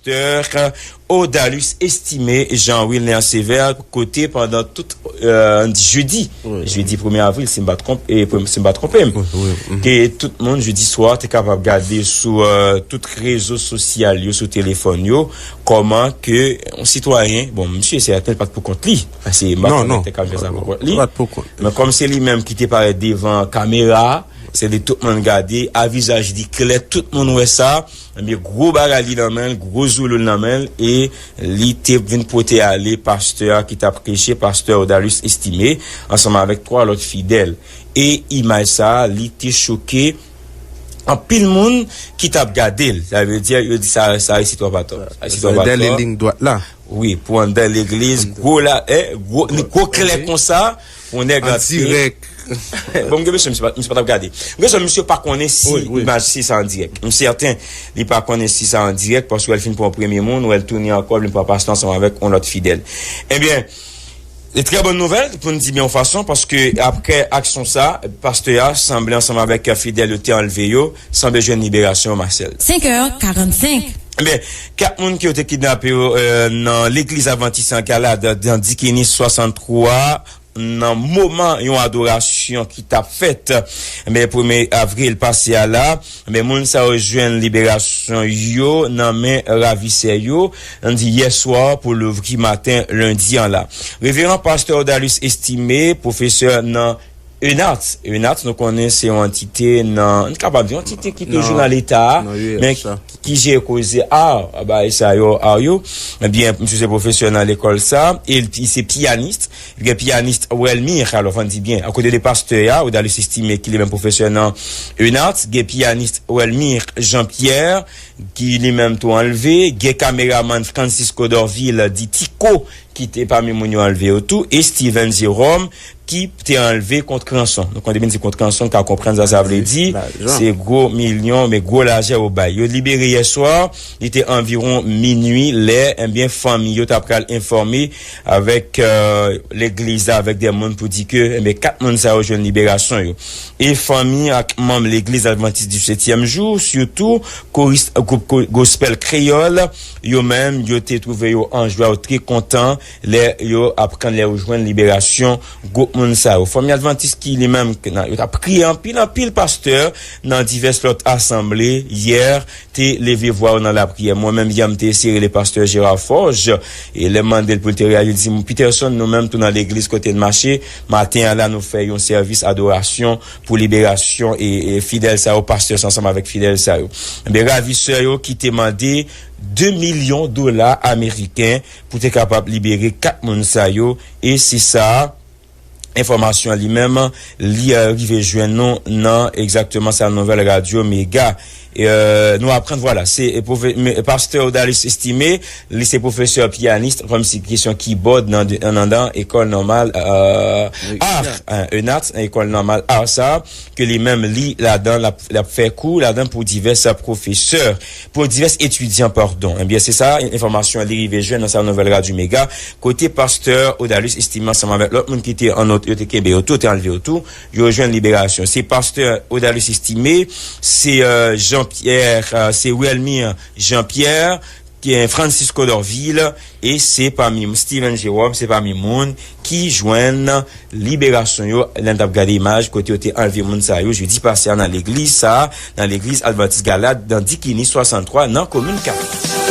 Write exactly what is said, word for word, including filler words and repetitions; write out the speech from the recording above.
Pastè Odalus Estimé Jean Wilner Sévère, kote pandan tout, euh, jedi, jedi premye avril, si m pa twonp-, e, si m pa twonpe m, ke tout moun, jedi swa, te kapab gade sou, euh, tout rezo sosyal yo, sou telefòn yo, kòman ke yon sitwayen, bon, misye sèten, li pa t pou kont li, paske m pa konnen te ka fè sa pou kont li. Men kòm se li menm ki te parèt devan kamera, se li tout moun gade, a vizaj li klè, tout moun wè sa, ebyen, gwo bagay li nan men l, gwo zouloul nan men l, e li te vin pote ale pastè a ki t ap preche, pastè Odalus Estimé, ansanm avèk twa lòt fidèl. E imaj sa a, li te choke anpil moun ki t ap gade l. Sa vle di, yo di sa, sa resi twò pa twò. Sa resi twò pa twò. Wi, pou anndan legliz, gwo la, eh, gwo, gwo klè konsa, pou nèg antre. Bon, m gen enpresyon misye pa, misye pa t ap gade. M gen enpresyon misye pa konnen si imaj, si sa an dirèk. M sèten, li pa konnen si sa an dirèk, paske l fin pran yon premye moun, wè l tounen ankò, li pran pastè ansanm avèk yon lòt fidèl. Ebyen, e trè bòn nouvèl, pou n di byen yon fason, paske apre aksyon sa, pastè a sanble ansanm avèk fidèl yo te anlve yo, sanble jwenn liberasyon yo, Marcel. Senk è karannsenk. Ebyen, kat moun ki yo te kidnape yo, euh, nan legliz advantis an Galad, nan Dikinis swasanntwa, nan moman yon adorasyon ki t ap fèt, men premye avril pase a la, men moun sa yo jwenn liberasyon yo nan men ravisè yo, n di yè swa pou louvri maten lendi an la. Reveran pastè Odalus Estimé, pwofesè nan ENARTS. ENARTS, nou konnen se yon antite nan, n kapab di, yon antite ki toujou nan Leta a, men ki jere koze a, bagay sa yo, a yo. Ebyen, misye se pwofesè nan lekòl sa, e li se piyanis. Gen piyanis Welmir, alò, fò n di byen, akote de pastè a, Odalus Estimé, ki li menm pwofesè nan ENARTS, gen piyanis Welmir Jean Pierre, ki li menm tou anlve, gen kameramann Francisco Dorvil, di Tiko, ki te pami moun yo anlve yo tou, e Steven Jérôme, ki te anlve kont ranson. Nou konn depi n di kont ranson, n ka konprann sa sa vle di. Se gwo milyon, men gwo lajan yo bay. Yo libere yè swa, li te anviwon minui lè, ebyen, fanmi yo ta pral enfòme avèk, euh, legliz la, avèk de moun pou di ke, ebyen, kat moun sa yo jwenn liberasyon yo. E fanmi ak manm legliz advantis di setyèm jou, sitou koris gwoup ko-, gospel kreyòl, yo menm, yo te twouve yo an jwa, yo trè kontan lè yo aprann, lè yo jwenn liberasyon gwoup moun sa yo. Fanmi advantis ki li menm, yo t ap kriye anpil, anpil pastè nan divès lòt asanble yè te leve vwa yo nan lapriyè. Mwen menm, yè, m te eseye rele pastè Gérard Forge, e lè m mande l pou l te reyaji, li di m, Peterson, nou menm tou nan legliz kote n mache, maten an la, nou fè yon sèvis adorasyon pou liberasyon e, e fidèl sa yo, pastè sa ansanm avèk fidèl sa yo. Ebyen, ravisè yo ki te mande de milyon dola ameriken pou te kapab libere kat moun sa yo, e se sa, enfòmasyon an li menm, li, euh, rive jwenn nou nan egzakteman sa nouvèl radyo Mega. E, euh, nou aprann, vwala, se, e, pwofè-, me-, pastè Odalus Estimé, li se pwofesè piyanis, kòmsi kesyon kibòd nan de, nan, nan ekòl nòmal, euh, art, hein, ENARTS, ekòl nòmal art sa, ke li menm li ladan, l ap, l ap fè kou ladan pou divès pwofesè, pou divès etidyan, padon. Ebyen, se sa, enfòmasyon li rive jwenn nan sa nouvèl radyo Mega, kote pastè Odalus Estimé ansanm avèk lòt moun ki te an not-, yo te kenbe yo tou, te anlve yo tou, yo jwenn liberasyon. Se pastè Odalus Estimé, se, euh, Jean Pierre, euh, se Welmir Jean Pierre, ki, Francisco Dorvil, e se pami Steven Jérôme, se pami moun ki jwenn liberasyon yo, lè n t ap gade imaj kote yo te anlve moun sa yo jedi pase a nan legliz sa, nan legliz advantis Galad, nan Dikini swasanntwa, nan komin Kapit.